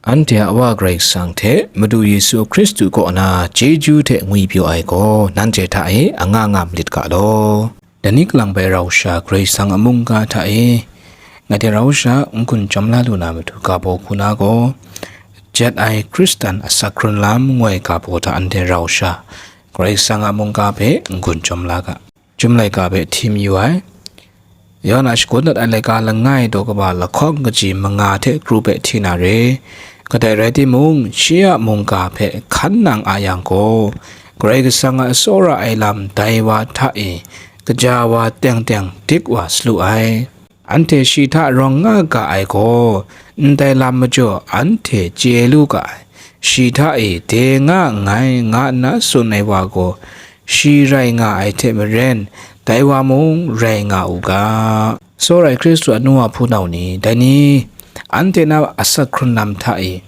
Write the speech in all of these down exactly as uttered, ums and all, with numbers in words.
Anhte a Wa Karai Kasang hte Madu Yesu Hkristu kaw na chyeju hte ngwipyaw ai gaw nanhte hta e anga nga malit ga law. Dai ni kalang bai rau sha Karai Kasang a mungga hta e, ngaite rau sha n-gun chyawm la lu na matu ga baw hku na gaw, Jet ai Hkristan asak hkrun lam ngu ai ga baw hta anhte rau sha Karai Kasang a mungga hpe n-gun chyawm la ga. Chyum laika hpe hti mayu ai. Yawhan a shagun dat ai laika langai daw kaba lahkawng kaji manga hte kru hpe hti na re. Kadai rai timung, shi a mungga hpe hkan nang a yang gaw, Karai Kasang a tsawra ai lam dai wa hta e kaja wa teng teng dik wa salu ai. Anhte shi hta rawng nga ga ai gaw, ndai lam majaw anhte chye lu ga ai. Shi hta e de nga nngai, nga nna tsun ai wa gaw, shi rai nga ai hte maren, dai wa mung rai nga u ga. Tsawra ai Hkristu a nu a hpunau ni, dai ni anhte na asak hkrun lam hta e,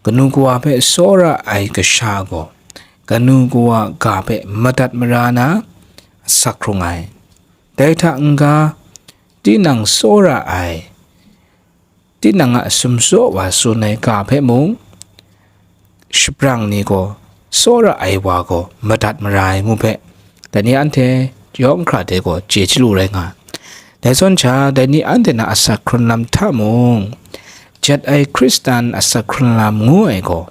kanu kawa hpe tsawra ai kasha gaw, kanu kawa ga hpe madat mara na asak hkrung ai. Dai hta n-ga, tinang tsawra ai, tinang a sumsaw wa tsun ai ga hpe mung, shabrang ni gaw tsawra ai wa gaw madat mara ai ngu hpe, dai ni anhte yawng hkra hte gaw chye chyalu rai nga ai. Dai zawn sha, dai ni anhte na asak hkrun lam hta mung, Jet ai Hkristan asak hkrun lam ngu ai gaw,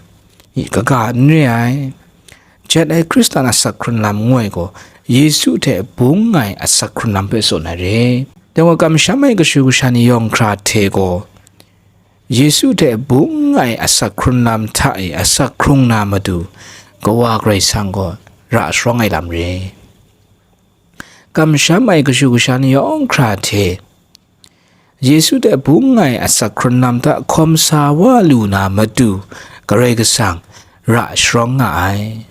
kaga n re ai. Jet ai Hkristan asak hkrun lam ngu ai gaw, Yesu hte bung nga ai asak hkrun lam hpe tsun ai re. Dai gaw, kamsham ai kashu kasha ni yawng hkra hte gaw, Yesu hte bung nga ai asak hkrun lam hta e asak hkrung na matu, Kawa Karai Kasang gaw ra sharawng ai lam re. Kamsham ai kashu kasha ni yawng hkra hte, Yesu hte bung nga ai asak hkrun lam hta hkawm sa wa lu na matu, Karai Kasang ra sharawng nga ai.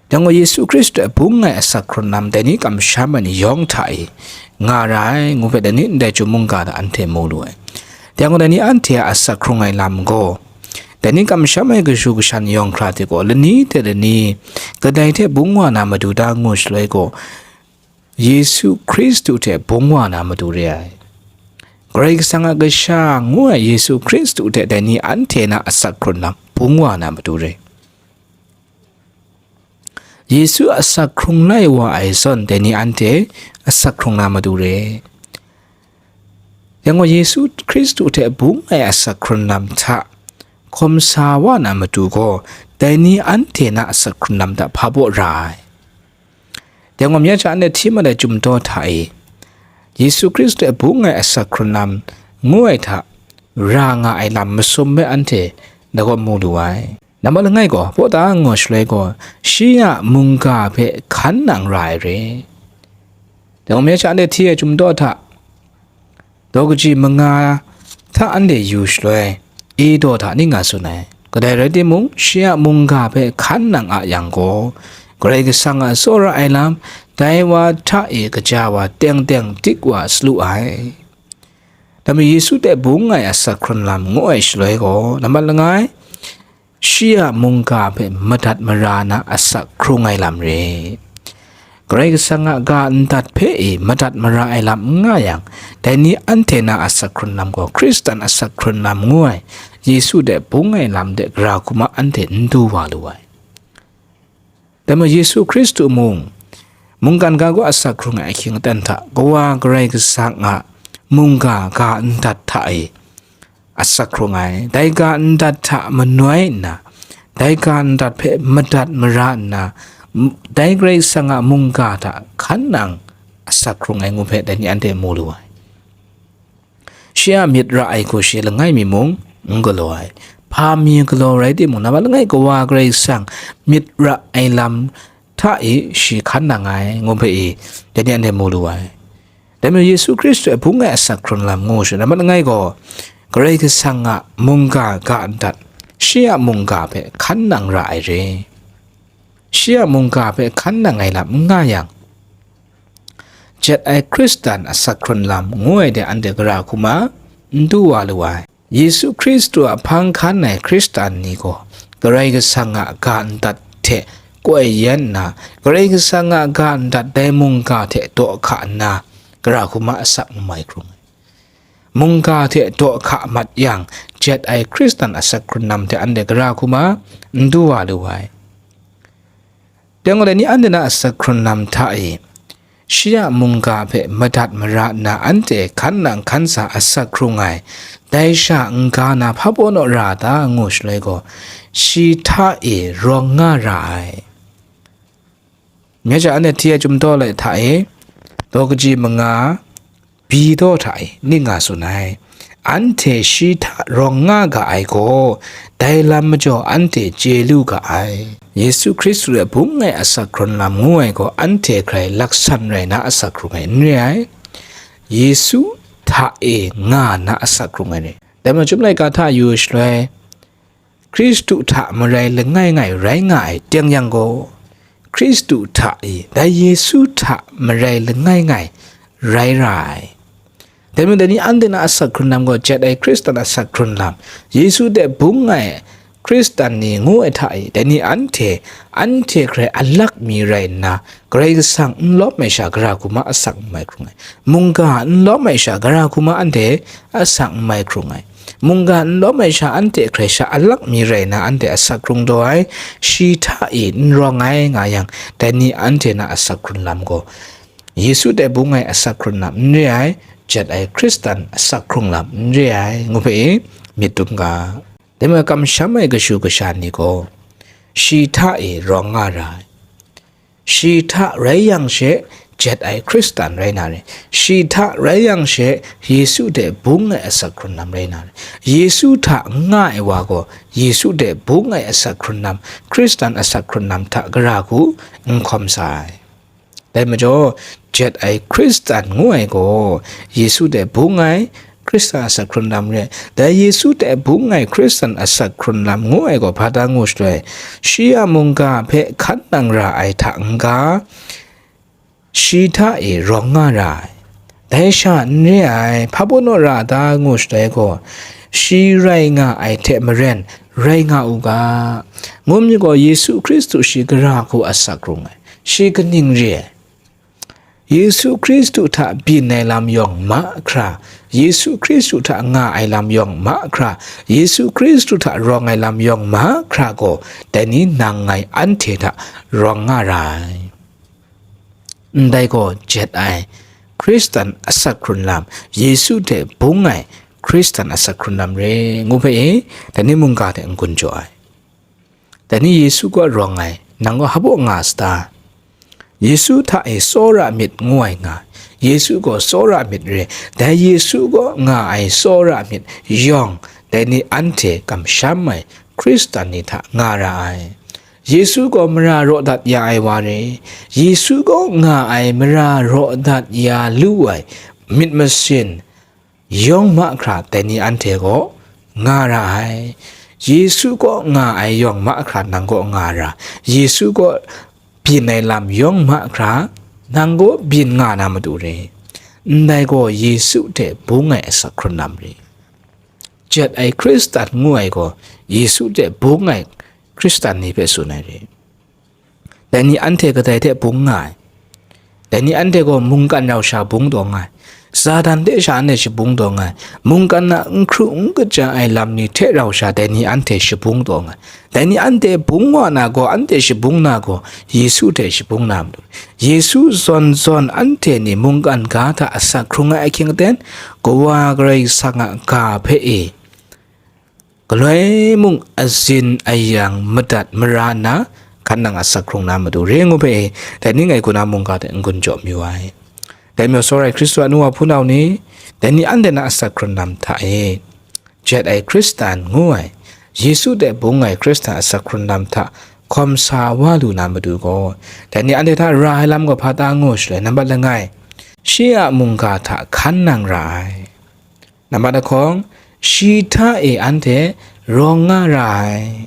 Dai gaw, Yesu Hkristu hte bung nga ai asak hkrun lam dai ni kamsham ai ni yawng hta e nga ra ai, ngu hpe dai ni ndai chyum mungga hta anhte mu lu ai. Dai gaw, dai ni anhte a asak hkrung ai lam gaw, dai ni kamsham ai kashu kasha ni yawng hkra hte gaw, lani hte lani, kadai hte bung wa na matu ta ngu shaloi gaw, Yesu Hkristu hte bung wa na matu re ai. Karai Kasang a Kasha ngu ai Yesu Hkristu hte dai ni anhte na asak hkrun lam bung wa na matu re. Yesu asak hkrung lai wa ai zawn, dai ni anhte asak hkrung na matu re. Dai gaw, Yesu Hkristu hte bung ai asak hkrun lam hta hkawm sa wa na matu gaw, dai ni anhte na asak hkrun lam hta hpa baw ra ai. Dai gaw, myen sha anhte hti mat ai chyum daw hta e, Yesu Hkristu hte bung ai asak hkrun lam ngu ai hta ra nga ai lam masum hpe anhte dai gaw mu lu ai. Nambat langai gaw, baw ta ngu shaloi gaw, shi a mungga hpe hkan nang ra ai re. Dai gaw, myen sha anhte hti ai chyum daw hta, daw kaji manga hta anhte yu shaloi, e daw hta ning nga tsun ai. Kadai rai timung, shi a mungga hpe hkan nang a yang gaw, Karai Kasang a tsawra ai lam, dai wa hta e kaja wa teng teng dik wa salu ai. Dai majaw, Yesu hte bung ai asak hkrun lam ngu ai shaloi gaw, nambat langai, shi a mungga hpe madat mara na asak hkrung ai lam re. Karai Kasang a ga ndat hpe e madat mara ai lam n nga yang, dai ni anhte na asak hkrun lam gaw Hkristan asak hkrun lam ngu ai, Yesu hte bung ai lam de gara hkrum a anhte n du wa lu ai. Dai majaw, Yesu Hkristu mung, mungkan ga gaw asak hkrung ai ahkying aten hta, Kawa Karai Kasang a mungga ga ndat hta e, asak hkrung ai, dai ga ndat hta manoi nna, dai ga ndat hpe madat mara nna, m-, dai Karai Kasang a mungga hta hkan nang asak hkrung ai ngu hpe dai ni anhte mu lu ai. Shi a myit ra ai hku shi langai mi mung n galaw ai. Hpa mi galaw rai timung, nambat langai Kawa Karai Kasang myit ra ai lam hta e shi hkan nang ai, ngu hpe e, dai ni anhte mu lu ai. Dai majaw, Yesu Hkristu e bung ai asak hkrun lam ngu sha, nambat langai gaw, Karai Kasang a mungga ga ndat, shi a mungga hpe hkan nang ra ai re. Shi a mungga hpe hkan nang ai lam n nga yang, jet ai Hkristan asak hkrun lam ngu ai de anhte gara hkrum a n du wa lu ai. Yesu Hkristu a hpang hkan ai Hkristan ni gaw, Karai Kasang a ga ndat hte koi yen nna, Karai Kasang a ga ndat dai mungga hte daw hka nna, gara hkrum a asak n mai hkrung ai. Mungga hte daw hka mat yang, jet ai Hkristan asak hkrun lam hte anhte gara hkrum a, n du wa lu ai. Dai gaw, dai ni anhte na asak hkrun lam hta e, shi a mungga hpe madat mara nna anhte hkan nang hkan sa asak hkrung ai, dai sha n-ga na hpa pawnaw ra a ta ngu shaloi gaw, shi hta e rawng nga ra ai. Nye sha anhte hti ai Chyum daw lai hta e, daw kaji manga, bi daw hta e ning nga tsun ai. Anhte shi hta rawng nga ga ai gaw, dai lam majaw anhte chye lu ga ai. Yesu Hkristu hte bung ai asak hkrun lam ngu ai gaw, anhte hkrai laksan rai na asak hkrung ai n re ai. Yesu hta e nga na asak hkrung ai re. Dai majaw, Chyum laika hta yu shaloi, Hkristu hta marai langai ngai rai nga ai teng yang gaw, Hkristu hta e, dai Yesu hta marai langai ngai rai ra ai. Dai majaw, dai ni anhte na asak hkrun lam gaw, jet ai Hkristan asak hkrun lam, Yesu hte bung ai Hkristan ni ngu ai hta e, dai ni anhte, anhte hkrai alak mi rai nna, Karai Kasang n lawm ai sha gara hkrum a asak n mai hkrung ai. Mungga n lawm ai sha gara hkrum a anhte asak n mai hkrung ai. Mungga n lawm ai sha anhte hkrai sha alak mi rai na anhte asak hkrung taw ai, shi hta e n rawng ai nga yang, dai ni anhte na asak hkrun lam gaw, Yesu hte bung ai asak hkrun lam n re ai, jet ai Hkristan asak hkrung lam n re ai, ngu hpe e myit dum ga. Dai majaw, kamsham ai kashu kasha ni gaw, shi hta e rawng nga ra ai. Shi hta rai yang she, jet ai Hkristan rai na re. Shi hta rai yang she, Yesu hte bung ai asak hkrun lam rai na re. Yesu hta n nga ai wa gaw, Yesu hte bung ai asak hkrun lam, Hkristan asak hkrun lam hta gara hku n hkawm sa ai. Dai majaw, jet ai Hkristan ngu ai gaw, Yesu hte bung ai Hkristan asak hkrun lam re. Dai Yesu hte bung ai Hkristan asak hkrun lam ngu ai gaw, hpa ta ngu shaloi, shi a mungga hpe hkan nang ra ai hta n-ga, shi hta e rawng nga ra ai. Dai sha n re ai, hpa pawnaw ra a ta ngu shaloi gaw, shi rai nga ai hte maren rai nga u ga, ngu myit gaw, Yesu Hkristu shi gara hku asak hkrung ai, shi kaning re ai. Yesu Hkristu hta byin ai lam yawng mahkra, Yesu Hkristu hta nga ai lam yawng mahkra, Yesu Hkristu hta rawng ai lam yawng mahkra gaw, dai ni nang ngai anhte hta rawng nga ra ai. Ndai gaw jet ai Hkristan asak hkrun lam, Yesu hte bung ai Hkristan asak hkrun lam re, ngu hpe e, dai ni mungga hte n-gun jaw ai. Dai ni Yesu kaw rawng ai, nang gaw hpa baw nga sa ta? Yesu hta e tsawra myit ngu ai nga, Yesu gaw tsawra myit re, dai Yesu kaw nga ai tsawra myit yawng, dai ni anhte kamsham ai Hkristan ni hta nga ra ai. Yesu gaw mara raw dat ya ai wa re, Yesu kaw nga ai mara raw dat ya lu ai myit masin yawng mahkra dai ni anhte gaw nga ra ai. Yesu kaw nga ai yawng mahkra nang kaw nga ra, Yesu kaw byin ai lam yawng mahkra nang kaw byin nga na matu re. Ndai gaw Yesu hte bung ai asak hkrun lam re. Jet ai Hkristan ngu ai gaw Yesu hte bung ai Hkristan ni hpe tsun ai re. Dai ni anhte kadai hte bung nga ai? Dai ni anhte gaw mungkan rau sha bung taw nga ai. Satan hte sha anhte shabung taw nga ai. Mungkan a n hkru n kaja ai lam ni hte rau sha dai ni anhte shabung taw nga ai. Dai ni anhte bung wa na gaw, anhte shabung na gaw, Yesu hte shabung na matu. Yesu zawn zawn anhte ni mungkan ga hta asak hkrung ai ahkying aten, Kawa Karai Kasang a ga hpe e, galoi mung azin ayang madat mara nna, hkan nang asak hkrung na matu re ngu hpe, dai ni ngai kuna mungga hte n-gun jaw mayu ai. Dai majaw, tsawra ai Hkristu a nu wa hpunau ni, dai ni anhte na asak hkrun lam hta e, jet ai Hkristan ngu ai, Yesu hte bung ai Hkristan asak hkrun lam hta hkawm sa wa lu na matu gaw, dai ni anhte hta ra ai lam gaw hpa ta ngu shaloi, nambat langai, shi a mungga hta hkan nang ra ai. Nambat lahkawng, shi hta e anhte rawng nga ra ai.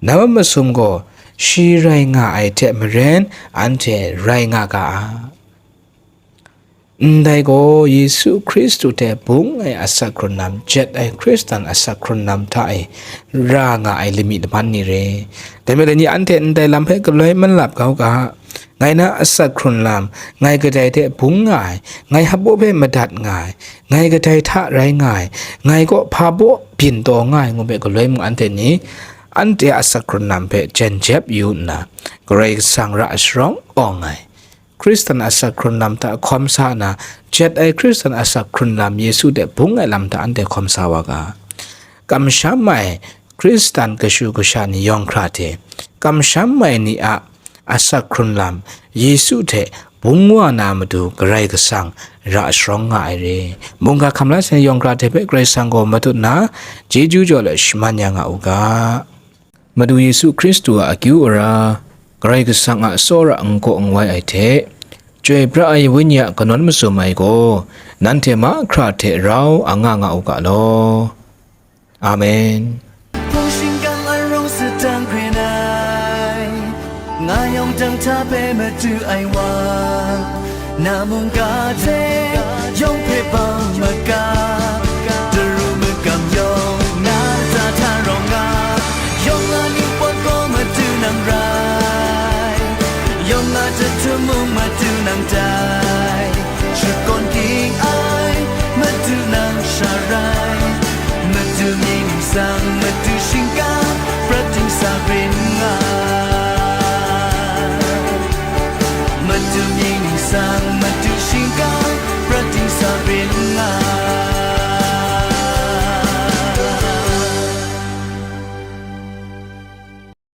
Nambat masum gaw, shi rai nga ai hte maren anhte rai nga ga a. Ndai gaw Yesu Hkristu hte bung ai asak hkrun lam, jet ai Hkristan asak hkrun lam hta e ra nga ai lami laman ni re. Dai majaw, dai ni anhte ndai lam hpe galoi malap kau ga. Ngai na asak hkrun lam, ngai kadai hte bung nga ai, ngai hpa baw hpe madat nga ai, ngai kadai hta rai nga ai, ngai kaw hpa baw byin taw nga ai ngu hpe galoi mung anhte ni, anhte a asak hkrun lam hpe jen jep yu nna, Karai Kasang ra sharawng awng ai, Hkristan asak hkrun lam hta hkawm sa nna, jet ai Hkristan asak hkrun lam Yesu hte bung ai lam hta anhte hkawm sa wa ga. Kamsham ai Hkristan kashu kasha ni yawng hkra hte, kamsham ai ni a asak hkrun lam Yesu hte bung wa na matu Karai Kasang ra sharawng nga ai re. Mungga hkam la sai ni yawng hkra hte hpe Karai Kasang gaw matut nna, chyeju jaw let shaman ya nga u ga. Madu Yesu Hkristu a akyu ara, Karai Kasang a tsawra n kaw n wai ai hte, Chyoi pra ai Wenyi a kanawn masum ai gaw, nanhte mahkra hte rau a nga nga u ga law. Amen. Hpung shingkang arawng sadang hkren ai, nga yawng dang hta hpe madu ai wa, na mungga hte yawng hpe bau maga, daru magam yawng na lata hta rawng nga, yawng a ningpawt gaw madu nang rai, yawng a jahtum mung madu nang tai, shakawn ging ai madu nang sha rai, madu mying ningsang, madu shingkang